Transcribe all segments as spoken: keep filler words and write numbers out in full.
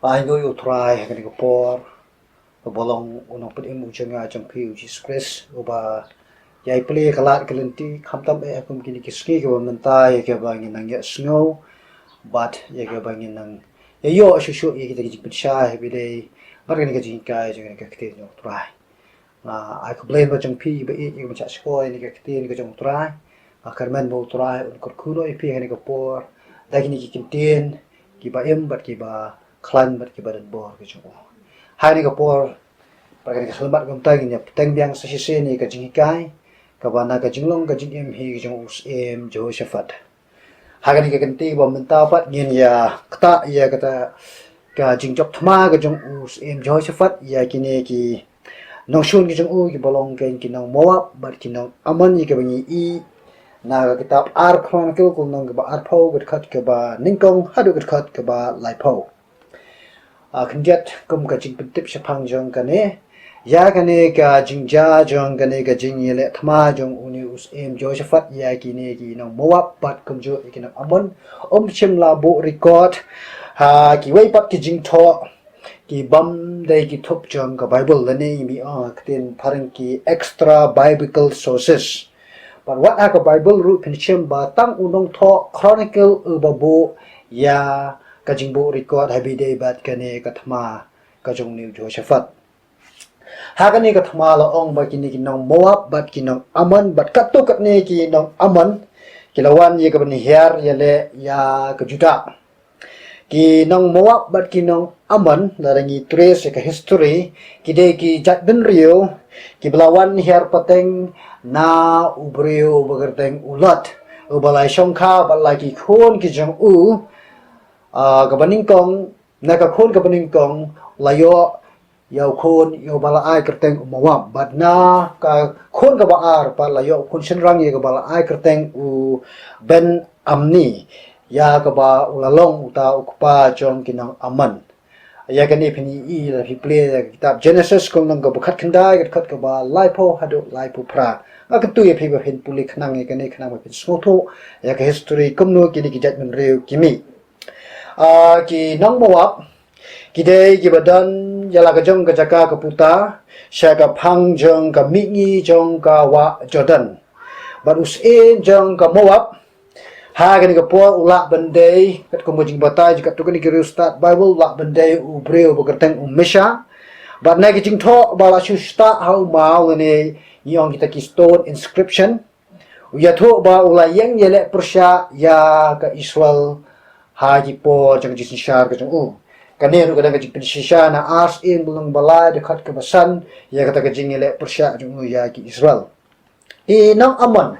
Ai ngi u Trai ha kane ka por, uba long u nongpynim u jong nga jong phi u Jisu Khrist, uba ïai plie ka lad ka lynti, khamtam eh ha kum kine ki sngi kiba mynta ïa kaba ngin nang ïa sngew, bad ïa kaba ngin nang ïa ïoh shuh shuh ïa kita ki jingpynshai ha ba ïadei bad kane ka jinghikai jong kane ka ktien jong u Trai. Nga ai khublei ba jong phi ba ïeit ïa ka ban shah shkor ïa kane ka ktien ka jong u Trai. Nga kyrmen ba u Trai un kyrkhu noh ïa phi ha kane ka por da kine ki ktien kiba im bad kiba khlaiñ bad kiba don bor ka jong u. Ha kane ka por, bad kane ka khyllipmat kumta ngin ïa bteng biang sa shisien ïa ka jinghikai kaba na ka jinglong ka jingim hi ka jong u Syiem Jehoshaphat. Ha kane ka kynti ba mynta pat ngin ïa ktah ïa kata ka jingjop thma ka jong u Syiem Jehoshaphat ïa kine ki nongshun ki jong u kiba long ki nong Moab bad ki nong Ammon ïa kaba ngi i na ka kitab Ar Chronicle, ka lynnong kaba arphew, ka dkhot kaba nyngkong haduh ka dkhot kaba laiphew. A khyndiat kum ka jingpyntip shaphang jong kane, ïa kane ka jingjia jong kane ka jingïaleh thma jong une u Syiem Jehoshaphat ïa kine ki nong Moab bad kumjuh ïa ki nong Ammon, um shym la buh record ha kiwei pat ki jingthoh ki bym dei ki thup jong ka Bible, lane ngi ong ha ka ktien phareng ki extra biblical sources. Bad wat ha ka Bible ruh phin shim ba tang u nongthoh Chronicle uba buh ïa ka jingbuh record ha ba ïadei bad kane ka thma ka jong une u Jehoshaphat. Ha kane ka thma la ong ba kine ki nong Moab bad ki nong Ammon bad katto katne ki nong Ammon ki la wan ïa ka ban hiar ïaleh ïa ka Judah. Ki nong Moab bad ki nong Ammon, lada ngi trace ïa ka history, ki dei ki jaitbynriew kiba la wan hiar pateng na u briew uba kyrteng u Lot, uba la shongkha bad la ki khun ki jong u. Ah, kaba nyngkong, na ka khun kaba nyngkong la ïoh ïa u khun ïa uba la ai kyrteng u Moab, bad na ka khun kaba ar pat la ïoh u khun shynrang ïa kaba la ai kyrteng u Ben-ammi, ïa kaba u la long uta u kpa jong ki nong Ammon. Ïa kane phin i lada phi plie ïa ka kitab Genesis, ka lynnong kaba khatkhyndai, ka dkhot kaba laiphew haduh laiphew phra. Nga kyntu ïa phi ba phin pule khnang ïa kane khnang ba phin sngewthuh ïa ka history kumno kine ki jaitbynriew ki mih. Ah, ki nong Moab ki dei kiba don ïa la ka jong ka jaka ka puta sha ka phang jong ka mihngi jong ka wah Jordan. Bad u syiem jong ka Moab ha kane ka por u lah ban dei, katkum ka jingbatai jong katto katne ki riewstad Bible, u lah ban dei u briew ba kyrteng u Mesha. Bad na ki jingthoh ba la shu sah ha u maw lane ngi ong kita ki stone inscription, u ïathuh ba u la ïeng ïaleh pyrshah ïa ka Israel ha ki por jong ka jingsynshar ka jong u. Kane ruh ka dang ka jingpynshisha na Ar Syiem, ka lynnong ba lai, dkhot kaba san, ïa kata ka jingïaleh pyrshah jong u ïa ki Israel. Ki nong Ammon,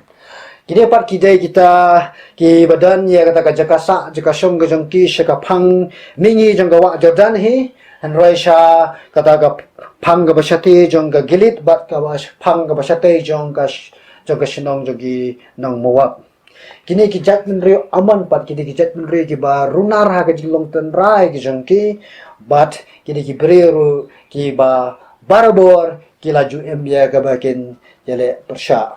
kine pat ki dei kita kiba don ïa kata ka jaka sah jaka shong ka jong ki sha ka phang mihngi jong ka wah Jordan hi, hynrei sha kata ka phang kaba shathie jong ka Gilead bad kaba sh-, phang kaba shathie jong ka sh-, jong ka shnong jong ki nong Moab. Kine ki jaitbynriew Ammon pat ki dei ki jaitbynriew kiba runar ha ka jinglong tynrai ka jong ki, bad ki dei ki briew ruh kiba barabor ki la ju im ïa kaba kin ïaleh pyrshah.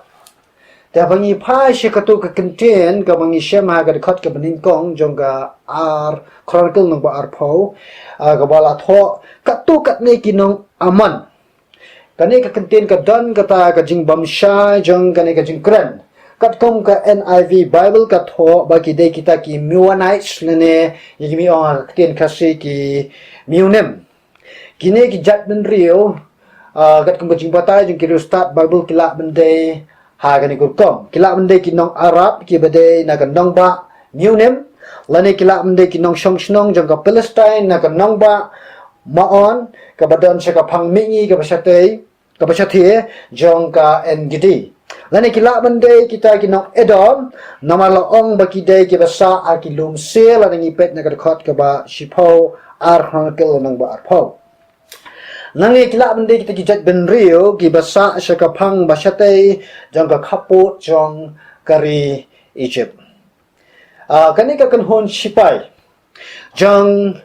Te haba ngi phai sha katto ka kyntien kaba ngi shem ha ka dkhot kaba nyngkong jong ka Ar Chronicle lynnong ba arphew, ah, kaba la thoh katto katne ki nong Ammon. Kane ka kyntien ka don kata ka jingbymshai jong kane ka jingkren. Katkum ka N I V Bible ka thoh ba ki dei kita ki Meunites lane ïa ki, ngi ong ha ka ktien Khasi, ki Meunim. Kine ki jaitbynriew, ah, katkum ka jingbatai jong ki riewstad Bible, ki lah ban dei ha kane ka rukom. Ki lah ban dei ki nong Arab kiba dei na ka nongbah Meunim, lane ki lah ban dei ki nongshong shnong jong ka Palestine na ka nongbah Maon, kaba don sha ka phang mihngi kaba shathie, kaba shathie jong ka En-gedi. Lane ki lah ban dei kita ki nong Edom, namar la ong ba ki dei kiba sah ha ki lum Seir, lane ngi peit na ka dkhot kaba shiphew, Ar Chronicle lynnong ba arphew. Nangne ki lah ban dei kita ki jaitbynriew kiba sah sha ka phang ba shathie jong ka khappud jong ka ri Egypt. Ah, kane ka kynhun shipai jong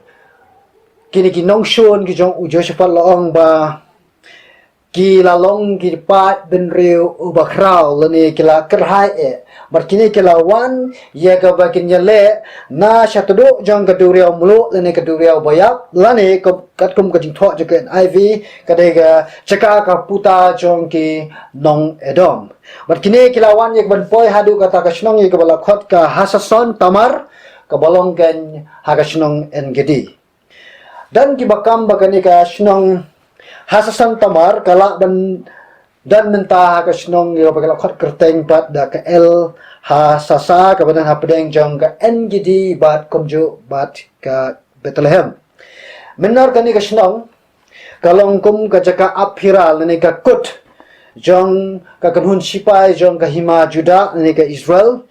kine ki nongshun ki jong u Jehoshaphat la ong ba ki la long ki paid bynriew uba khraw lane ki la kyrhai eh. Bad kine ki la wan ïa kaba kin ïaleh na shatduh jong ka duriaw mluh lane ka duriaw baïap lane ka, katkum ka jingthoh jong ka N I V, ka dei ka jaka ka puta jong ki nong Edom. Bad kine ki la wan ïa kaban poi haduh kata ka shnong ïa kaba la khot ka Hasason Tamar, kaba long kein ha ka shnong En Gedi. Don kiba kam ba kane ka shnong Hasason Tamar ka lah ban don mynta ha ka shnong ïa kaba ki la khot kyrteng pat da ka El Hasasa, kaba don hapdeng jong ka En Gedi bad kumjuh bad ka Bethlehem. Mynta kane ka shnong ka long kum ka jaka ap phira lane ka kut jong ka kynhun sipai jong ka hima Judah lane ka Israel.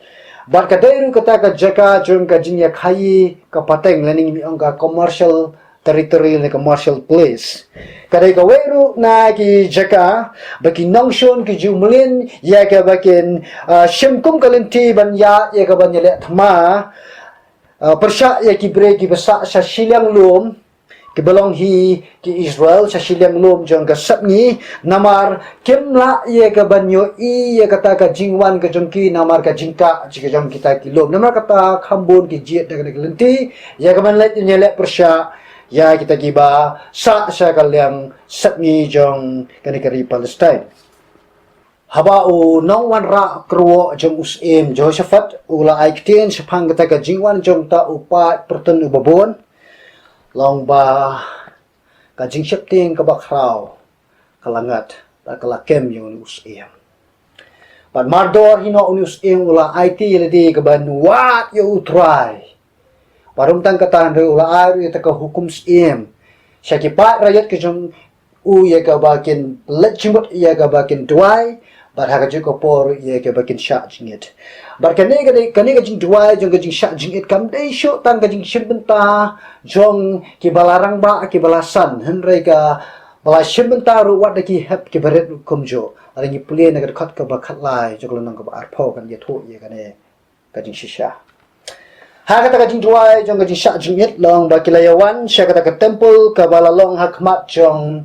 Bad ka dei ruh kata ka jaka jong ka jingïakhaïi ka pateng lane ngi ong ka commercial territory lane commercial place. Ka dei kawei ruh na ki jaka ba ki nongshun ki ju mlien ïa kaba kin, ah, shim kum ka lynti ban ïa, ïa kaban ïaleh thma, ah, pyrshah ïa ki briew kiba sah sha shiliang lum, kiba long hi ki Israel, sha shiliang lum jong ka sepngi, namar kim lah ïa kaban ïohi ïa kata ka jingwan ka jong ki, namar ka jingkah ka jong kita ki lum. Namar kata kham bun ki jied da kane ka lynti ïa kaban leit ïaleh pyrshah ïa kita kiba sah sha ka liang sepngi jong kane ka ri Palestine. Haba u nongwanrah kyrwoh jong u Syiem Jehoshaphat u la ai ktien shaphang kata ka jingwan jong uta u paid pyrton uba bun, long ba ka jingsheptieng kaba khraw ka la ngat bad ka la kem ïa une u syiem. Bad mardor hi noh une u syiem u la aiti ïa lade kaban wad ïa u Trai. Bad ym tang kata hynrei u la ai ruh ïa kata ka hukum syiem sha ki paid raiot ka jong u ïa kaba kin leit jingmut, ïa kaba kin duwai, bad ha kajuh ka por ïa kaba kin shah jingit. Bad kane, kane, kane ka jingduwai jong ka jingshah jingit kam dei shuh tang ka jingshim bynta jong kiba la rangbah, kiba la san, hynrei kaba la shim bynta ruh wat da ki hep kiba rit ruh kumjuh. Lada ngi pule na ka dkhot kaba khatlai jong ka lynnong kaba arphew kan ïathuh ïa kane ka jingshisha. Ha kata ka jingduwai jong ka jingshah jingit long ba ki la ïawan sha kata ka temple kaba la long ha khmat jong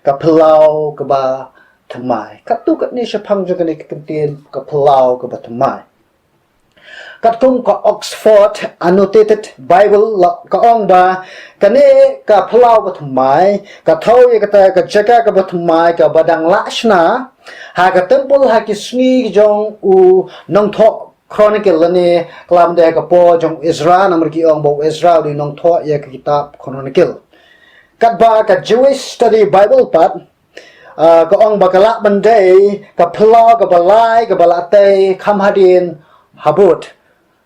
ka phyllaw kaba thymmai. Katto katne shaphang jong kane ka kyntien ka phyllaw kaba thymmai. Katkum ka Oxford Annotated Bible la ka ong ba kane ka phyllaw ba thymmai ka thew ïa kata ka jaka kaba thymmai kaba dang lah shna ha ka temple ha ki sngi jong u nongthoh Chronicle lane ka lam dei ka por jong u Ezra, namar ki ong ba u Ezra u dei nongthoh ïa ka kitab Chronicle. Katba ka Jewish Study Bible pat, ah, ka ong ba ka lah ban dei ka phyllaw kaba lai kaba la tei kham hadien habud.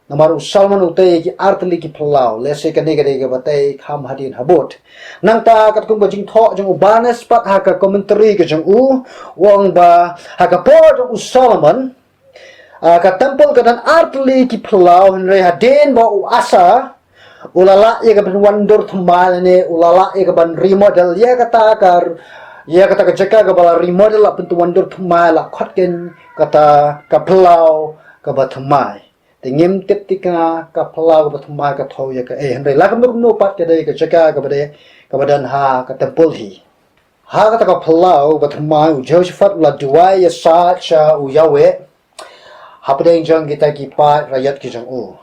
Namar u Solomon u tei ïa ki artylli ki phyllaw, lehse kane ka dei kaba tei kham hadien habud. Nangta katkum ka jingthoh jong u Barnes pat ha ka commentary ka jong u, u ong ba ha ka por jong u Solomon, ah, ka temple ka don artylli ki phyllaw, hynrei hadien ba u Asa u la lah ïa kaban wandur thymmai lane u la lah ïa kaban remodel ïa kata ka, ïa kata ka jaka kaba la remodel, la pynwandur thymmai, la khot kein kata ka phyllaw kaba thymmai. Te ngim tip te kane ka phyllaw kaba thymmai ka thew ïa kaei, hynrei la kumno kumno pat ka dei ka jaka kaba dei kaba don ha ka temple hi. Ha kata ka phyllaw ba thymmai u Jehoshaphat u la duwai ïasaid sha u Yahweh hapdeng jong kita ki paid raiot ki jong u.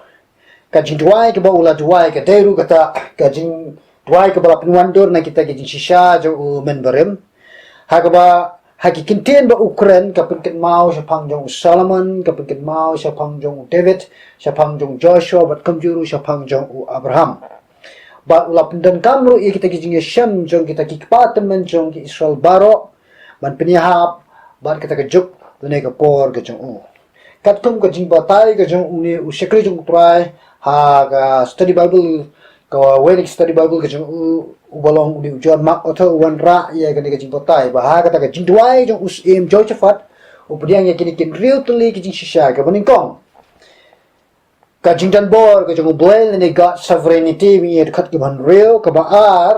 Ka jingduwai kaba u la duwai ka dei ruh kata ka jingduwai kaba la pynwandur na kita ki jingshisha jong u mynbarim. Ha kaba ha ki kyntien ba u kren ka pynkynmaw shaphang jong u Solomon, ka pynkynmaw shaphang jong u David, shaphang jong u Joshua bad kumjuh ruh shaphang jong u Abraham. Bad u la pyndonkam ruh ïa kita ki jingïashem jong kita ki kpa tymmen jong ki Israel baroh ban pynïahap bad kata ka juk lane ka por ka jong u. Katkum ka jingbatai ka jong une u shakri jong u Trai ha ka study Bible, kawei na ki study Bible ka jong u, uba long une u John Mark, author, u wanrah ïa kane ka jingbatai ba ha kata ka jingduwai jong u Syiem Jehoshaphat u pdiang ïa kine ki hynriew tylli ki jingshisha kaba nyngkong. Ka jingdon bor ka jong U Blei lane God's sovereignty, mynta ka dkhot kaba hynriew, kaba ar,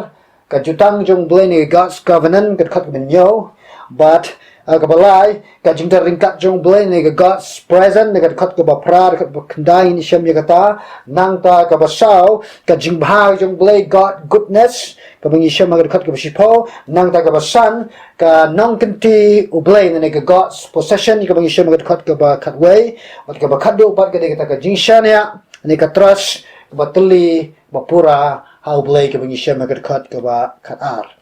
ka jutang jong U Blei lane God's covenant, ka dkhot kaba hynñiew, bad Ah, kaba lai, ka jingdon ryngkat jong U Blei, ne ka God's presence, ne ka dkhot kaba phra, dkhot ba khyndai ngin shem ïa kata. Nangta kaba saw, ka jingbha jong U Blei, God goodness, kaba ngi shem ha ka dkhot kaba shiphew. Nangta kaba san, ka nongkynti U Blei, ne ka God's possession, kaba ngi shem ha ka dkhot kaba khatwei. Bad kaba khatduh pat ka dei kata ka jingshaniah, ne ka trust, kaba tylli, ba pura ha U Blei, kaba ngi shem ha ka dkhot kaba khatar.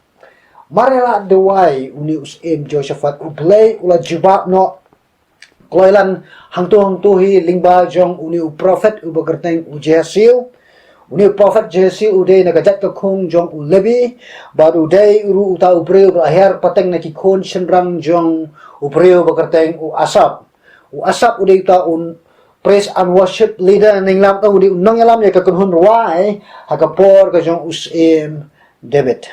Mar ïa la duwai une u syiem Jehoshaphat, U Blei u la jubab noh kloi lan hangto hangto hi lyngba jong une u prophet uba kyrteng u Jehaziel. Une u prophet Jehaziel u dei na ka jait ka khun jong u Levi, bad u dei ruh uta u briew uba la hiar pateng na ki khun shynrang jong u briew uba kyrteng u Asaph. U Asaph u dei uta u praise and worship leader, ne ngi lam tang u dei u nongïalam ïa ka kynhun rwai ha ka por ka jong u syiem David.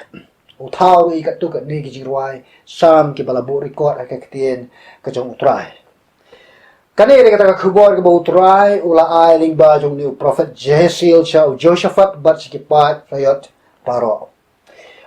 U thaw ruh ïa katto katne ki jingrwai Salm kiba la buh record ha ka ktien ka jong U Trai. Kane ka dei kata ka khubor kaba U Trai u la ai lyngba jong une u prophet Jehaziel sha u Jehoshaphat bad sha ki paid raiot baroh.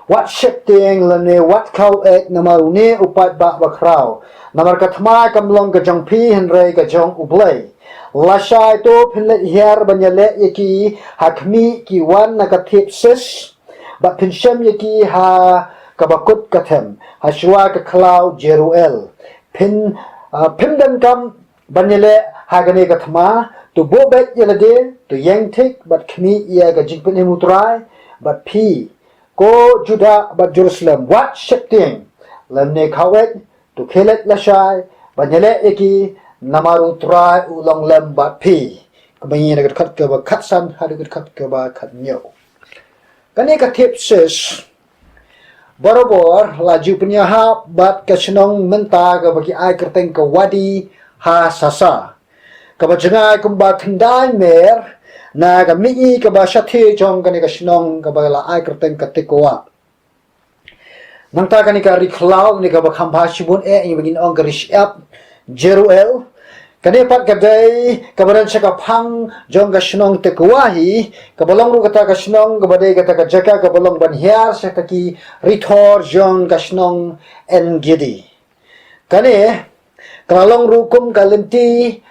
Wat sheptieng lane wat khaw-eit namar une u paidbah bakhraw, namar ka thma kam long ka jong phi hynrei ka jong U Blei. Lashai to phin leit hiar ban ïaleh ïa ki ha khmih ki wan na ka thied Sis, bad phin shem ïa ki ha kaba kut ka them, ha shuwa ka khlaw Jeruel. Phin, ah, phim donkam ban ïaleh ha kane ka thma, to buh beit ïa lade, to ïeng thik bad khmih ïa ka jingpynim U Trai, bad phi, ko Judah bad Jerusalem, wat sheptieng lane khaw-eit, to khie leit lashai ban ïaleh ïa ki, namar U Trai u long lem bad phi. Kaba ngi na ka dkhot kaba khatsan haduh ka dkhot kaba khathynñiew. Kane ka thied Sis barabor la ju pynïahap bad ka shnong mynta kaba ki ai kyrteng ka Wadi Hasasa, kaba jngai kumba khyndai mer na ka mihngi kaba shathie jong kane ka shnong kaba la ai kyrteng ka Tekoa. Nangta kane ka ri khlaw ne kaba kham bha shibun eh, ïa ba ngin ong ka ri shyiap Jeruel. Kane pat ka dei kaba don sha ka phang jong ka shnong Tekoa hi, kaba long ruh kata ka shnong kaba dei kata ka jaka kaba long ban hiar sha kata ki rithor jong ka shnong En Gedi. Kane ka la long ruh kum ka lynti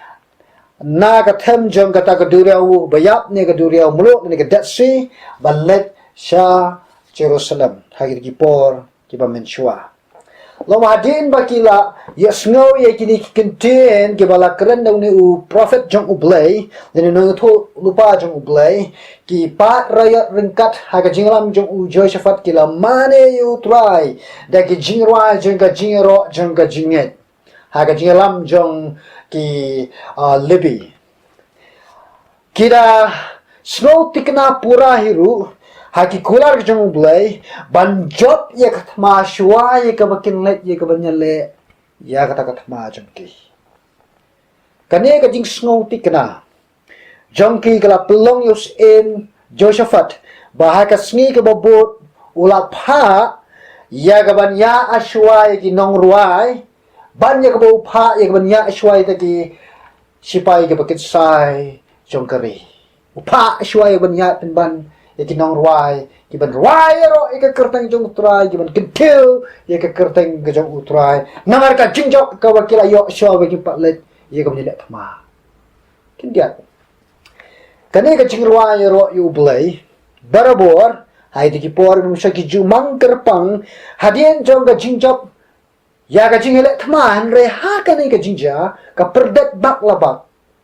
na ka them jong kata ka duriaw ba ïap ne ka duriaw mluh ne ka Dead Sea, ban leit sha Jerusalem ha kita ki por kiba mynshuwa. Long ba hadien ba ki la ïohsngew ïa kine ki kyntien kiba la kren da une u prophet jong U Blei, lane u nongïathuhlypa jong U Blei, ki paid raiot ryngkat ha ka jingïalam jong u Jehoshaphat ki la mane ïa U Trai da ki jingrwai jong ka jingïaroh jong ka jingngeit ha ka jingïalam jong ki, ah, Levi. Ki da sngew thikna pura hi ruh ha ki kular ka jong U Blei ban jop ïa ka thma shuwa ïa kaba kin leit ïa kaban ïaleh ïa kata ka thma jong ki. Kane ka jingsngew thikna jong ki ka la pynlong ïa u syiem Jehoshaphat ba ha ka sngi kaba bud u la phah ïa kaban ïa shuwa ïa ki nongrwai, ban ïa kaba u phah ïa kaban ïa shuwa ïa kita ki sipai kiba kynsai jong ka ri. U phah shuwa ïa kaban ïa pynban ïa ki nongrwai kiban rwai ïaroh ïa ka kyrteng jong U Trai, kiban kyntiew ïa ka kyrteng ka jong U Trai. Namar ka jingjop kaba ki la ïoh shuwa ba kin pat leit ïa kaban ïaleh thma. Khyndiat, kane ka jingrwai ïaroh ïa U Blei barabor ha kita ki por mynshwa ki ju mang kyrpang hadien jong ka jingjop ïa ka jingïaleh thma, hynrei ha kane ka jingjia ka pyrdet bak la bak.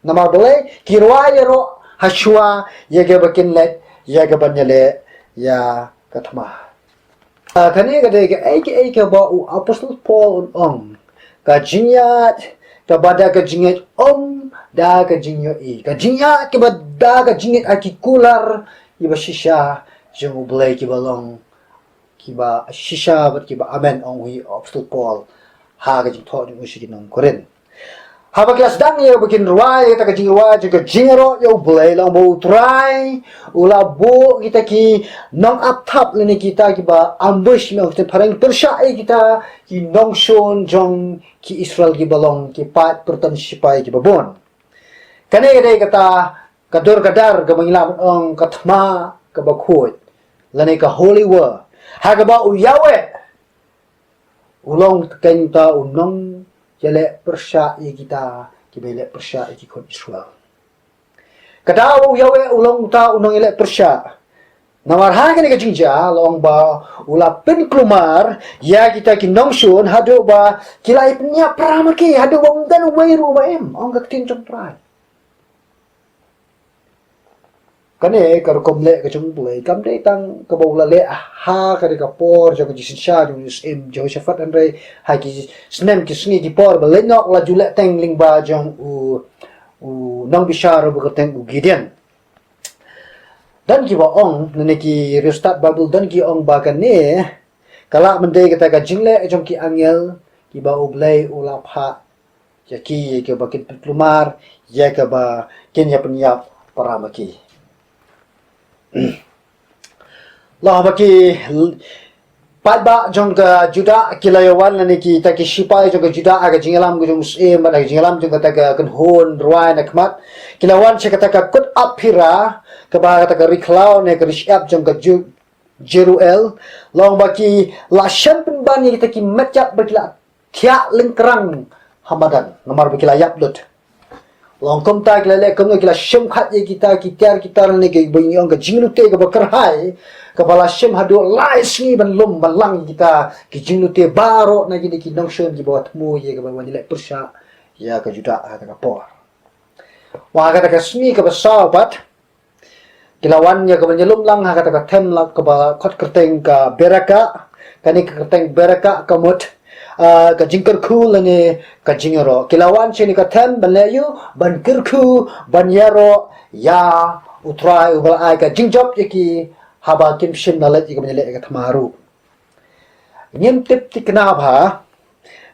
Namar balei? Ki rwai ïaroh ha shuwa ïa kaba kin leit ïa kaban ïaleh ïa ka thma. Ah, kane ka dei kaei kaei kaba u Apostol Paul un ong, ka jingïaid kaba da ka jingngeit, ym da ka jingïohi. Ka jingïaid kaba da ka jingngeit ha ki kular kiba shisha jong U Blei, kiba long kiba shisha bad kiba amen, ong u Apostol Paul ha ka jingthoh jong u sha ki nong Korinth. Haba ki la sdang ïa ba kin rwai ïa kata ka jingrwai jong ka jingïaroh ïa U Blei, la ong ba U Trai u la buh kita ki nongap thap lane kita kiba ambush, me ong kita phareng, pyrshah ïa kita ki nongshun jong ki Israel kiba long ki paid pyrton shipai kiba bun. Kane ka dei kata ka dur ka dar kaba ngi lah ban ong ka thma kaba khuid lane ka holy war, ha kaba u Yahweh u long keiñ uta u nongïaleh pyrshah ïa kita kiba ïaleh pyrshah ïa ki khun Israel. Ka daw ba u Yahweh u long uta u nongïaleh pyrshah. Namar ha kane ka jingjia la ong ba u la pynkulmar ïa kita ki nongshun haduh ba ki la ïapynïap para ma ki, haduh ba ym don uwei ruh ba im, ong ka ktien jong U Trai. Kane ka rukom leh ka jong U Blei kam dei tang kaba u la leh ha kane ka por jong ka jingsynshar jong u Syiem Jehoshaphat, hynrei ha ki snem ki sngi ki por ba leit noh u la ju leh teng lyngba jong u, u nongbishar uba kyrteng u Gideon. Don kiba ong, lane ki riewstad Baibl don ki ong ba kane ka lah ban dei kata ka jingleh jong ki angel kiba U Blei u la phah ïa ki, ïa kiba kin pynkulmar ïa kaba kin ïapynïap para ma ki. Lah ba ki paidbah jong ka Judah ki la ïa wan, lane kita ki sipai jong ka Judah ha ka jingïalam ka jong u Syiem bad ha ka jingïalam jong kata ka kynhun rwai na khmat, ki la wan sha kata ka kut ap phira kaba kata ka ri khlaw ne ka ri shyiap jong ka Ju-, Jeruel. La ong ba ki la shem pynban ïa kita ki met ïap ba ki la thiah lyngkrang ha madan namar ba ki la ïap lut. La ong kumta ki la leh kumno, ki la shem khat ïa kita ki tiar ki tar ne kiba ngi ong ka jinglute kaba kyrhai, kaba la shem haduh lai sngi ban lum ban lang ïa kita ki jinglute baroh na kine ki nongshun kiba thmu ïa kaba wan ïaleh pyrshah ïa ka Judah ha kata ka por. Wa ha kata ka sngi kaba saw pat ki la wan ïa kaban ïalum lang ha kata ka them la kaba khot kyrteng ka Beraka. Kane ka kyrteng Beraka ka mut, ah, ka jingkyrkhu lane ka jingïaroh. Ki la wan sha kane ka them ban leh aïu, ban kyrkhu, ban ïaroh ïa U Trai uba la ai ka jingjop ïa ki haba kim shym la leit ïa kaban ïaleh ïa ka thma ruh. Ngim tip thikna bha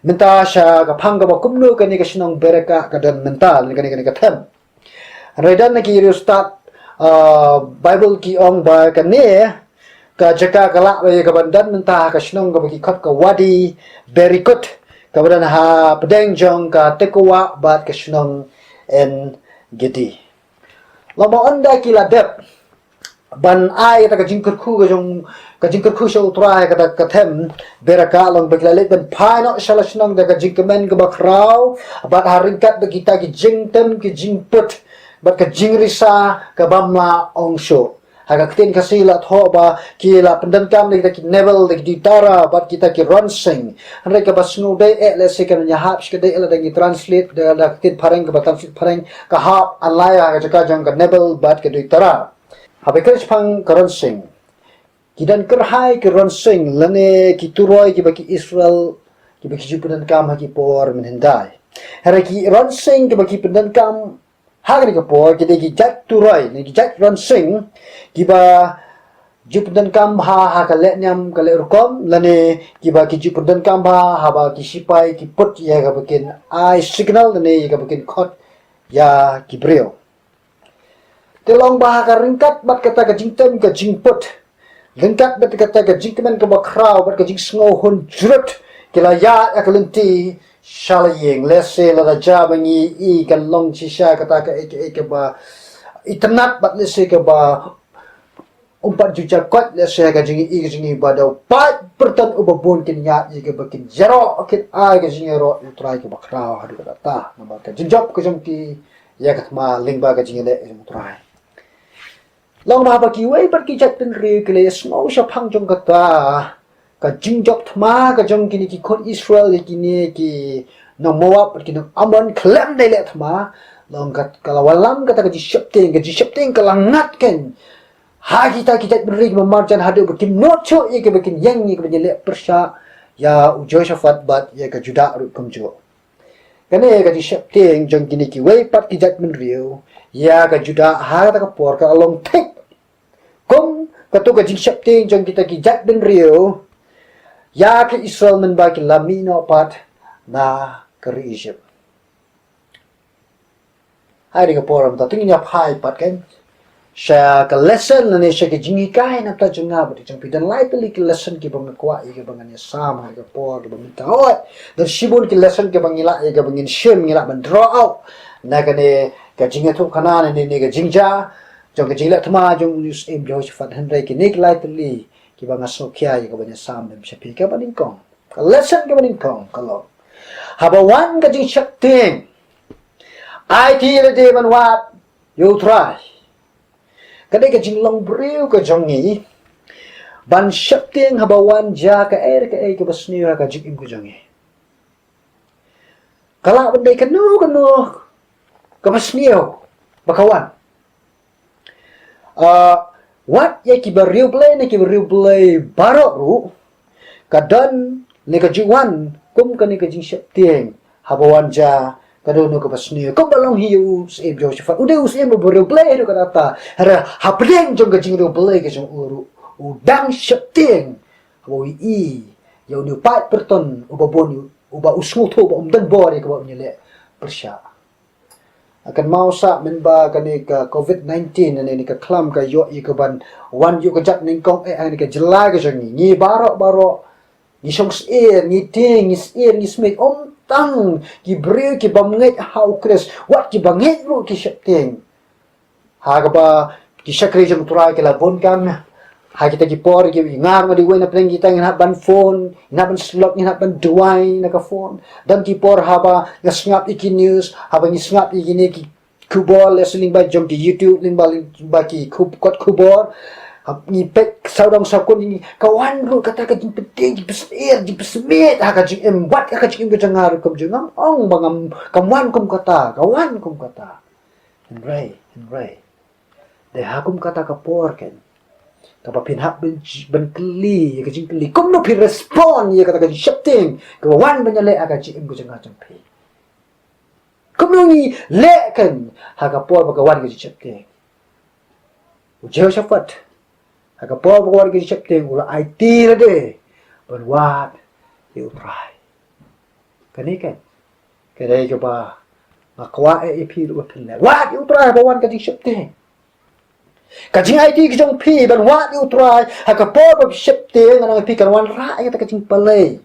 mynta sha ka phang kaba kumno kane ka shnong Beraka ka don mynta, lane kane, kane ka them. Hynrei don na ki riewstad, ah, Baibl ki ong ba kane ka jaka ka lah ba ïa kaban don mynta ha ka shnong kaba ki khot ka Wadi Berikut, kaba don ha pdeng jong ka Tekoa bad ka shnong En Gedi. Lada ynda ki la dep ban ai kata ka jingkyrkhu ka jong, ka jingkyrkhu sha U Trai ha kata ka them Beraka, la ong ba ki la leit ban phai noh sha la shnong da ka jingkmen kaba khraw bad ha ryngkat bad kita ki jingtem ki jingput bad ka jingrisa kaba ym lah ong shuh. Ha ka ktien Khasi la thoh ba ki la pyndonkam da kita ki Nebel, da ki Duitara bad kita ki Ronsing. Hynrei kaba sngewdei eh lehse kan ïahap shi ka dei eh lada ngi translate da, da ka ktien phareng, kaba translate phareng ka hap, an lai ha ka jaka jong ka Nebel bad ka Duitara. Haba kren shaphang ka Ronsing, ki don kyrhai ki Ronsing lane ki turoi kiba ki Israel kiba ki ju pyndonkam ha ki por mynhyndai. Hynrei ki Ronsing kiba ki pyndonkam ha kane ka por ki dei ki jait turoi ne ki jait Ronsing kiba ju pyndonkam ha, ha ka lehniam ka lehrukom lane kiba ki ju pyndonkam ha, haba ki sipai ki put ïa kaba kin ai signal lane ïa kaba kin khot ïa ki briew. Te la ong ba ha ka ryngkat bad kata ka jingtem ka jingput, ryngkat bad kata ka jingkmen kaba khraw bad ka jingsngew hun jrut, ki la ïaid ha ka lynti sha la ïing. Lehse lada jia ba ngi i kan long shisha kata kaei kaei kaba itynnad bad lehse kaba ym pat ju jia koit, lehse ka jingïohi ka jingïohi ba da u paid pyrton uba bun kin ïaid ïa kaba kin ïaroh, kin ai ka jingïaroh ïa U Trai kaba khraw haduh katta. Namar ka jingjop ka jong ki ïa ka thma lyngba ka jingïaleh ïa U Trai. La ong ba haba kiwei pat ki jait bynriew ki la ïasngew shaphang jong kata ka jingjop thma ka jong kine ki khun Israel ïa kine ki nong Moab bad ki nong Ammon khlem da leh thma, la ong ka, ka la wallam kata ka jingsheptieng, ka jingsheptieng ka la ngat keiñ ha kita ki jait bynriew kiba marjan haduh ba kim nud shuh ïa kiba kin ïeng ïa kiba kin leh pyrshah ïa u Jehoshaphat bad ïa ka Judah ruh kumjuh. Kane ka jingsheptieng jong kine kiwei pat ki jait bynriew ïa ka Judah ha kata ka por ka long thik kum kato ka jingsheptieng jong kita ki jait bynriew ïa ka Israel mynba ki la mih noh pat na ka ri Egypt. Hai ri ka por mynta to ngin ïa phai pat keiñ sha ka lesson lane sha ka jinghikai na bynta jong nga bad jong phi. Don lai tylli ki lesson kiba nga kwah ïa kiba ngan ïa sam ha ka por kaba mynta. Hooid, don shibun ki lesson kiba ngi lah ïa kiba ngin shim, ngi lah ban draw out na kane ka jingïathuhkhana ne, ne ka jingjia jong ka jingleh thma jong u Syiem Jehoshaphat, hynrei kine ki lai tylli kiba nga sngewkhia ïa kiba ngan ïa sam bad sha phi. Kaba nyngkong, Ka lesson kaba nyngkong ka long, haba wan ka jingsheptieng, aiti lade ban wad ïa U Trai. Ka dei ka jinglong briew ka jong ngi ban sheptieng haba wan jia kaei kaei kaba sniew ha ka jingim ka jong ngi. Ka lah ban dei kano kano kaba sniew ba ka wan. Ah, wat ïa ki bariewblei ne ki bariewblei baroh ruh, ka don ne ka ju wan kum kane ka jingsheptieng haba wan jia kano kano kaba sniew. Kumba long hi ïa u Syiem Jehoshaphat, u dei u syiem u bariewblei ruh ka dei ta. Hynrei hapdeng jong ka jingriewblei ka jong u ruh, u dang sheptieng haba u ïohi ïa une u paid pyrton uba bun, uba u sngewthuh ba um don bor ïa kaba un ïaleh pyrshah. Kan mawsa mynba kane ka covid nineteen ne, ne ka khlam ka ïoh ïa ka ban wan ïoh ka jat nyngkong eh ha kane ka jylla ka jong ngi. Ngi baroh baroh ngi shong syier, ngi tieng, ngi syier, ngi smiej. Ym tang ki briew ki bym ngeit ha U Khrist, wat ki bangeit ruh ki sheptieng. Ha kaba ki shakri jong U Trai ki la bun kam ha kita ki por, ki ngar ma di wei na pdeng kita, ngi hap ban phone, ngi hap ban slok, ngi hap ban duwai na ka phone. Don ki por haba nga sngap ïa ki news, haba ngi sngap ïa kine ki khubor, lehse lyngba jong ki YouTube, lyngba, lyngba ki khub-, kot khubor, hap ngi peit sawdong sawkun, ngi ka wan ruh kata ka jingpynthiah, jingpysyier, jingpysmiej ha ka jingim, wat ha ka jingim ka jong nga ruh kum jong, ngam ong ba ngam, kam wan kum kata, ka wan kum kata. Hynrei, hynrei, dei ha kum kata ka por kan, kaba phin hap ban, ban kylli ïa ka jingkylli, kumno phi respond ïa kata ka jingsheptieng kaba wan ban ïaleh ha ka jingim ka jong nga jong phi. Kumno ngi leh kan ha ka por ba ka wan ka jingsheptieng? U Jehoshaphat, ha ka por ba ka wan ka jingsheptieng, u la aiti lade ban wad ïa U Trai. Kane kan, kane kaba nga kwah eh ïa phi ruh ba phin leh. Wad ïa U Trai haba wan ka jingsheptieng. Ka jingaiti ka jong phi ban wad ïa U Trai ha ka por ba phi sheptieng, ngan ong ïa phi, kan wanrah ïa kata ka jingpalei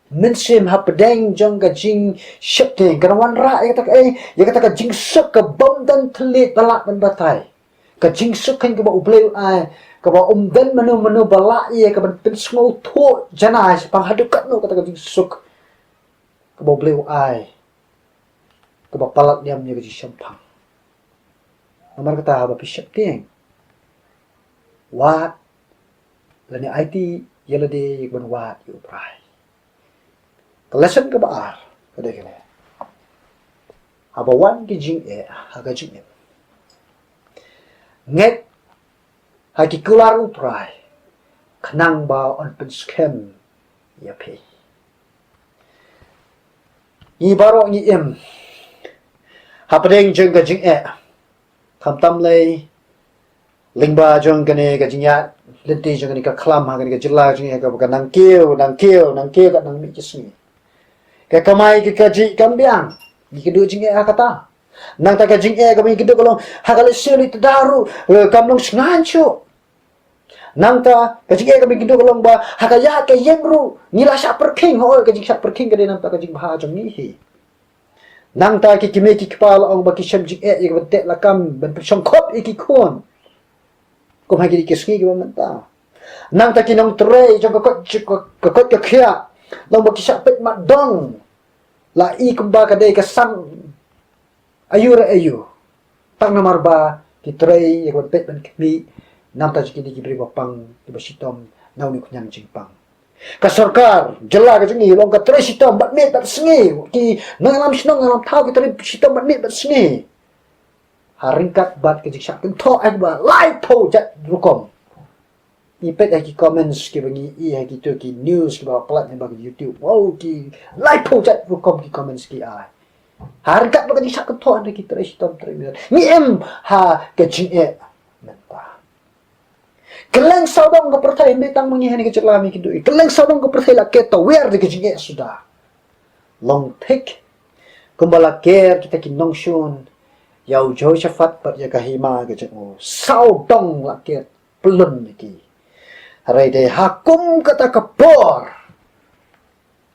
mynsiem hapdeng jong ka jingsheptieng. Kan wanrah ïa kata ka, eh, ïa kata ka jingsuk ka bym don thylliej ba lah ban batai. Ka jingsuk kan kaba U Blei u ai, kaba um don mano mano ba lah ïa ka ban pynsngewthuh janai shaphang haduh katno kata ka jingsuk kaba U Blei u ai, kaba palat liam ïa ka jingshemphang. Namar kata haba phi sheptieng, wad lane aiti ïa lade ïa ka ban wad ïa U Trai. Ka lesson kaba ar ka dei kane. Haba wan ki jingeh ha ka jingim, ngeit ha ki kular U Trai khnang ba un pynskhem ïa phi. Ngi baroh ngi im hapdeng jong ka jingeh, khamtam lei lyngba jong kane ka jingïaid lynti jong kane ka khlam ha kane ka jylla jong ngi, kaba ka nang kiew, nang kiew, nang kiew, ka nang mih ki sngi. Ka kamai ka kajih kam biang, ngi kynduh jingeh ha kata. Nangta ka jingeh kaba ngi kynduh ka long ha ka leit siew leit tdaw ruh, eh, kam long sngewsih. Nangta ka jingeh kaba ngi kynduh ka long ba ha ka ïa ka ïeng ruh ngi la shah pyrkhing, hooid ka jingshah pyrkhing ka dei namar ka jingbha jong ngi hi. Nangta ki kmie ki kpa la ong ba ki shem jingeh ïa ka ban teh lakam, ban pynshongkhop ïa ki khun, kum ha kine ki sngi kiba mynta. Nangta ki nongtrei jong ka koit, ka koit ka khiah la ong ba ki shah peit mat dong, la i kumba ka dei ka sang aïu re aïu. Tang namar ba ki trei ïa ka ban peit ban khmih na ka bynta jong kine ki briew ba pang, kiba shitom na une u khñiang jingpang. Ka sorkar jylla ka jong ngi la ong ka trei shitom bad miet bad sngi. Ki nongïalam shnong ïalam thaw ki trei shitom bad miet bad sngi ha ryngkat bad ka jingshah kynthoh eh ba laiphew jait rukom. Ngi peit ha ki comments kiba ngi i ha kito ki news kiba palat na ba ki YouTube. Wow, ki laiphew jait rukom ki comments ki ai ha ryngkat bad ka jingshah kynthoh na ki trei shitom trei miet. Ngi im ha ka jingeh mynta. Kylleng sawdong ka pyrthei, ym dei tang ma ngi ha kane ka jylla, ngi kynduh, kylleng sawdong ka pyrthei la ker tawiar da ka jingeh suda. Long thik kumba la ker kita ki nongshun ïa u Jehoshaphat bad ïa ka hima ka jong u, sawdong la ker pyllun ïa ki. Hynrei dei ha kum kata ka por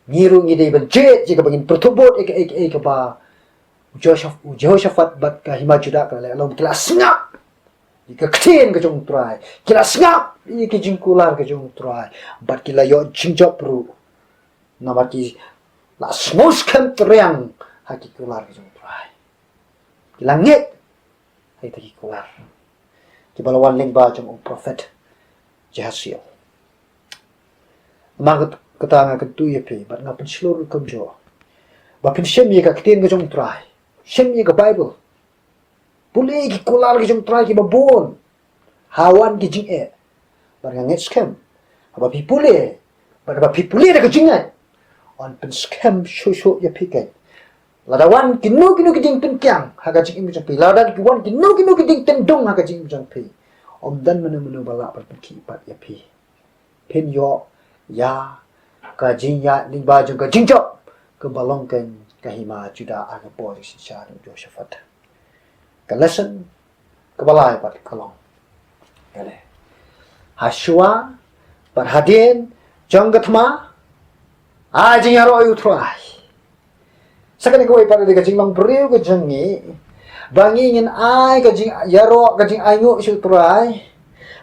ngi ruh ngi dei ban jied ïa kaba ngin pyrthuh bud ïa kaei kaei kaba u Jehoshaph-, u Jehoshaphat bad ka hima Judah ka la leh, long ki la sngap. ïa ka ktien ka jong U Trai, ki la sngap ïa ki jingkular ka jong U Trai, bad ki la ïoh jingjop ruh, namar ki la sngewskhem triang ha ki kular ka jong U Trai. Ki la ngeit ha kita ki kular kiba la wan lyngba jong u prophet Jahaziel. Namar kata nga kyntu ïa phi bad nga pynshlur kumjuh ba phin shem ïa ka ktien ka jong U Trai, shem ïa ka Baibl, pule ïa ki kular ka jong U Trai kiba bun ha wan ki jingeh. Bad nga ngeit skhem haba phi pule, bad haba phi pule da ka jingngeit, yn pynskhem shuh shuh ïa phi keiñ. Lada wan kino kino ki jingpynkiang ha ka jingim ka jong phi, lada wan kino kino ki jingtynrong ha ka jingim ka jong phi, ym don mano mano ba lah ban pynkhih pat ïa phi. Phin ïoh ïa ka jingïaid lyngba jong ka jingjop kaba long keiñ ka hima Judah ha ka por jingsynshar u Jehoshaphat. Ka lesson kaba lai pat ka long kane: hashuwa bad hadien jong ka thma, ai jingïaroh ïa U Trai. Sa kane kawei pat ka dei ka jinglong briew ka jong ngi, ba ngi ngin ai ka jingïaroh, ka jingainguh sha U Trai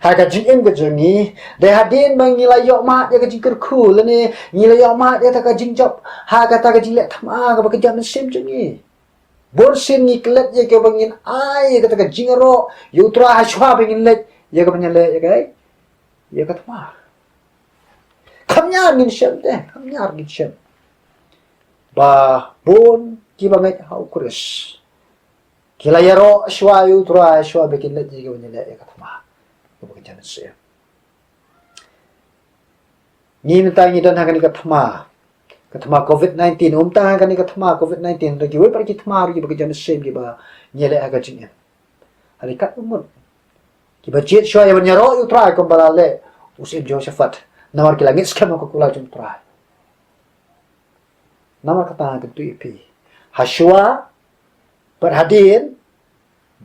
ha ka jingim ka jong ngi. Dei hadien ba ngi la ïoh mad ïa ka jingkyrkhu lane ngi la ïoh mad ïa kata ka jingjop ha kata ka jingleh thma kaba kynja mynsiem jong ngi. Bun sien ngi klet ïa kaba ngin ai ïa kata ka jingïaroh ïa U Trai hashuwa ba ngin leit ïa kaba ngin leh ïa ka, ïa ka thma. Kham ñiar ngin shem te, kham ñiar ngin shem ba bun kiba ngeit ha U Khrist ki la ïaroh shuwa ïa U Trai shuwa ba kin leit ïa kaba ngin leh ïa ka thma kaba kynja mynsiem. Ngi mynta ngi don ha kane ka thma, ka thma covid nineteen, ym tang ha kane ka thma covid nineteen, da kiwei pat ki thma ruh kiba kynja mynsiem kiba ngi leh ha ka jingim. Hynrei katba mut kiba jied shuwa ïa ban ïaroh ïa U Trai kumba la leh u Syiem Jehoshaphat, namar ki la ngeit skhem ha ka kular jong U Trai. Namar kata nga kyntu ïa phi, hashuwa bad hadien,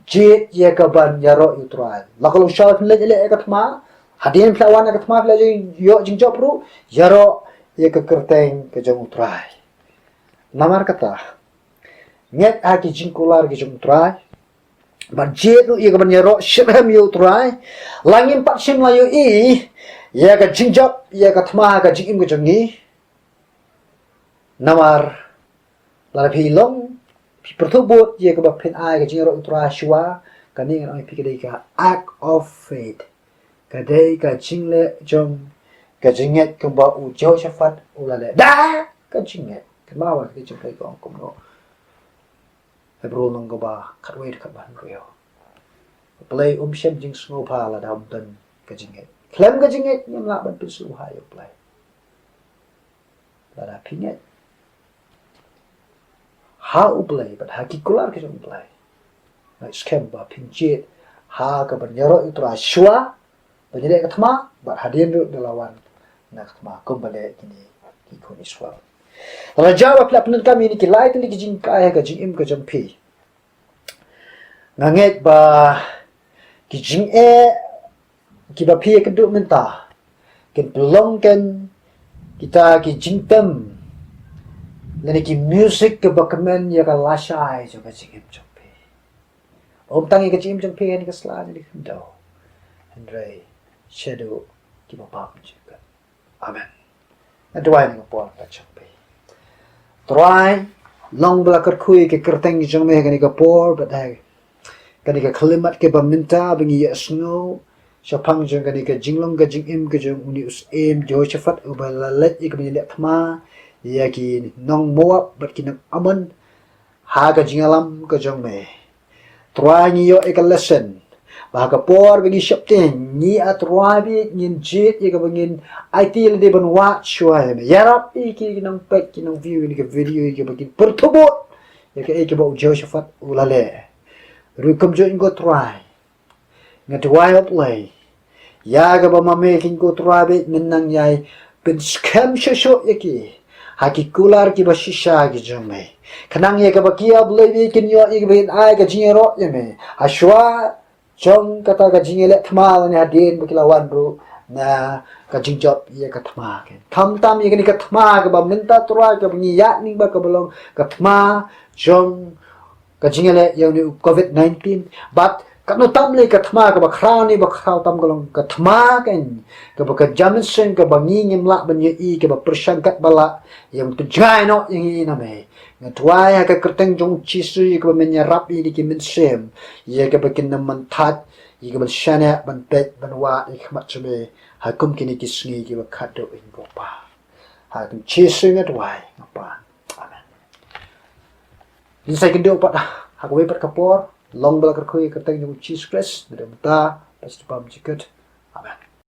jied ïa ka ban ïaroh ïa U Trai. La ka long shuwa phin leit leh ïa ka thma, hadien phi la wan ïa ka thma phi la ïoh jingjop ruh, ïaroh ïa ka kyrteng ka jong U Trai. Namar kata, ngeit ha ki jingkular ki jong U Trai, bad jied ruh ïa ka ban ïaroh shitrhem ïa U Trai. La ngim pat shym la ïohi ïa ka jingjop ïa ka thma ha ka jingim ka jong ngi. Namar lada phi long, phi pyrthuh bud ïa kaba phin ai ka jingïaroh U Trai shuwa, kane ngan ong ïa phi ka dei ka act of faith. Ka dei ka jingleh jong ka jingngeit kumba u Jehoshaphat u la leh da ka jingngeit. Kynmaw ba ka jingngeit ka ong kumno. Hebru lynnong kaba khatwei dkhot ba hynriew. U Blei um shem jingsngewbha lada ym don ka jingngeit. Khlem ka jingngeit ngim lah ban pynsngewbha ïa U Blei. Lada phi ngeit ha U Blei bad ha ki kular ki jong U Blei, nga ngeit skhem ba phin jied ha ka ban ïaroh ïa U Trai shuwa ban ïaleh ka thma, bad hadien ruh da la wan na ka thma kumba leh kine ki khun Israel. Lada jia ba phi la pyndonkam ïa kine ki lai tylli ki jinghikai ha ka jingim ka jong phi, nga ngeit ba ki jingeh kiba phi ïakynduh mynta kin pynlong keiñ kita ki jingtem lane ki music kiba kmen ïa ka lashai jong ka jingim jong phi. Ym tang ïa ka jingim jong phi ha kane ka sla ne ka khyndew, hynrei shaduh kiba bymjukut. Amen. Nga duwai ha kane ka por bad shong phi. Trai, long ba la kyrkhu ïa ka kyrteng jong me ha kane ka por bad ha kane ka khyllipmat kaba mynta ba ngi ïohsngew shaphang jong kane ka jinglong ka jingim ka jong une u Syiem Jehoshaphat uba la leit ïa ka ban ïaleh thma ïa ki nong Moab bad ki nong Ammon ha ka jingïalam ka jong me. Trai, ngi ïoh ïa ka lesson ba ha ka por ba ngi sheptieng, ngi, ah Trai, ba ngin jied ïa kaba ngin aiti lane ban wad shuwa ïa me. Ïarap ïa ki nongpeit, ki nongview ïa ka video ïa kaba kin pyrthuh bud ïa kaei kaba u Jehoshaphat u la leh. Ruh kumjuh ko Trai, nga duwai, oh Blei, ïa kaba ma me keiñ ko Trai ba men nang ïai pynskhem shuh shuh ïa ki ha ki kular kiba shisha ki jong me, khnang ïa kaba ki, ah Blei, ba kin ïoh ïa kaba kin ai ka jingïaroh ïa me hashuwa jong kata ka jingïaleh thma lane hadien ba ki la wan ruh na ka jingjop ïa ka thma. Khamtam ïa kane ka thma kaba mynta Trai kaba ngi ïaid lyngba kaba long ka thma jong ka jingïaleh ïa une u covid nineteen bad Katno tam lei ka thma kaba khraw ne ba khraw tam ka long ka thma kein, kaba ka jamin seng kaba ngi ngim lah ban ïohi, kaba pyrshang kat ba lah ïa ban pynjngai noh ïa ngi na me. Nga duwai ha ka kyrteng jong Jisu ïa kaba men ïarap ïa ki mynsiem, ïa kaba kin ym mynta, ïa kaba shaniah ban peit ban wad ïa ka khmat jong me ha kum kine ki sngi kiba khadduh, ïa ko Pa. Ha ka kyrteng Jisu nga duwai, nga pan. Amen. Ngin sa ïakynduh pat ha kawei pat ka por, long ba la kyrkhu ïa ka kyrteng jong Jisu Khrist, naduh mynta bad shaduh pam jingkut. Amen.